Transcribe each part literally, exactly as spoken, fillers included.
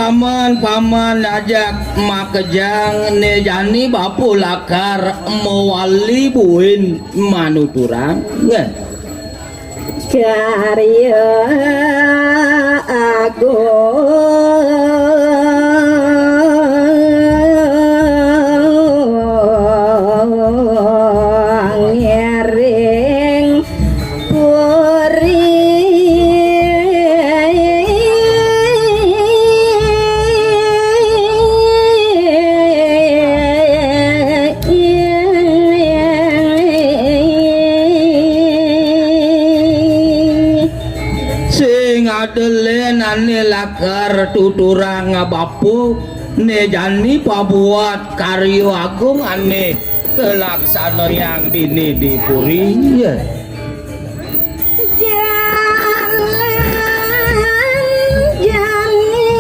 Paman, paman ajak makejang, né jani bapa lakar mawali buin manuturang. Karya agung ngiring puri. Sing ada lén ané lakar tuturang bapa, né jani pabuat karya agung ané kalaksanayang dini di puri. Jalan jani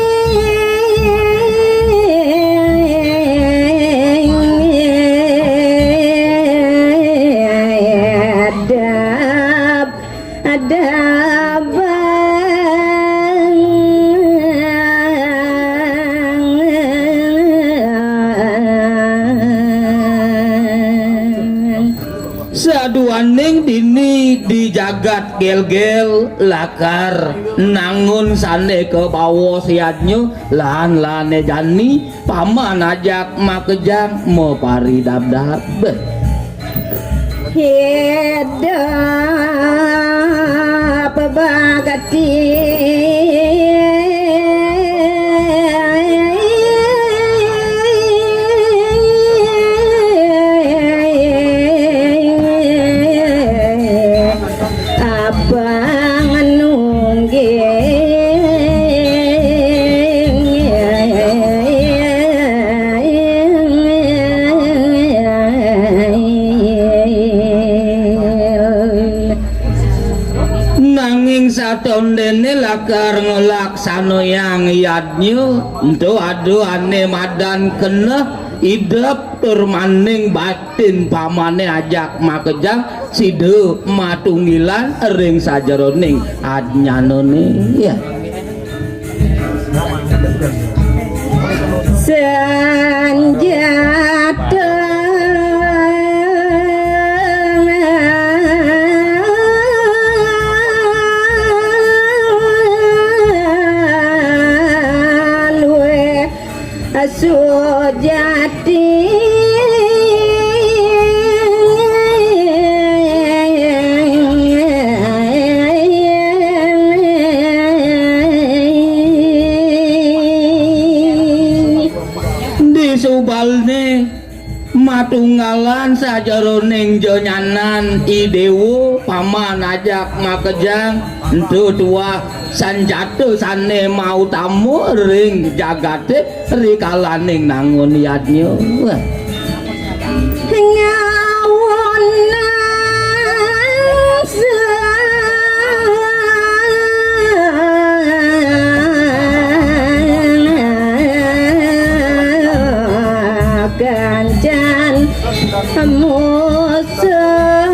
dap adabang. Saduaning dini di jagat Gélgél lakar nangun sané kabaos yadnya, lan-lané jani paman ajak makejang maparidabdab. Idep bakti abang nungging. Nanging satondéné lakar nglaksanayang yadnya, ento ada ané madan keneh idep tur maning batin pamané ajak makejang, sida matunggilan ring sajeroning adnyanané. Ya. Sanjata luwih sujati. Di subalné matunggalan sajeroning jenyanan I Déwa, paman ajak makejang, ento tuah sanjata sané mautama ring jagaté rikalaning nangun yadnya. Ngawonang kancan musuh.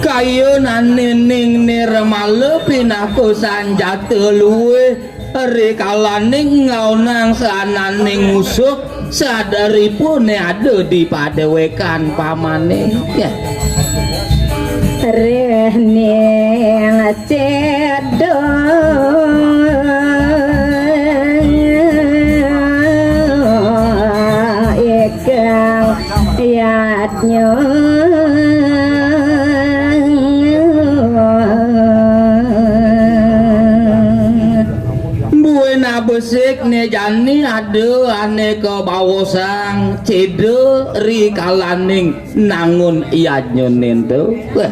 Kayunaning nirmala pinaka sanjata luwih rikalaning ngaonang saananing musuh sadaripuné ada di padéwékan pamané. Ya. Rehning cedok ikang yadnya. Buin abesik né jani ada ané kabaosang céda rikalaning nangun yadnya nénto. Wah.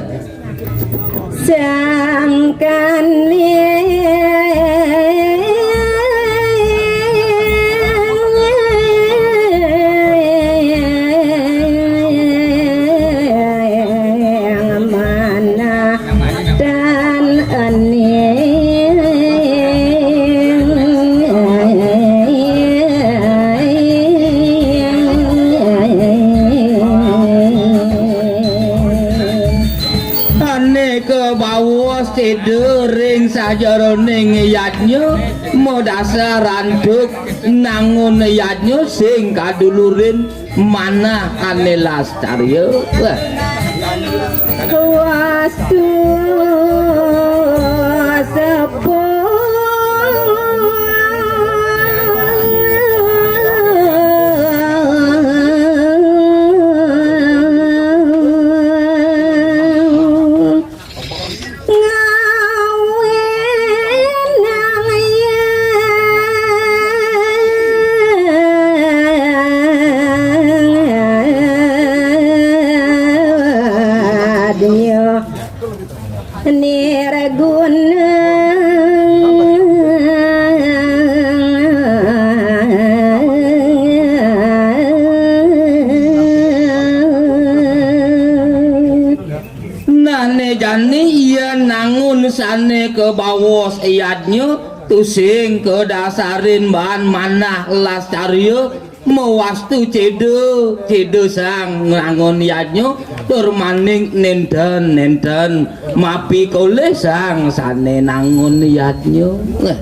Sangkaning manah dan ening. Seda ring sajeroning yadnya madasar anduk nangun yadnya sing kadulurin manah ané lascarya. Wah. Wastu sepuh. Ngawinang yadnya nirguna. Nané jani iya nangun sané kabaos yadnya tusing kadasarin baan manah lascarya mawastu céda, céda sang nangun yadnya tur maning nénten-nénten mapikolih sang sané nangun yadnya. Nah.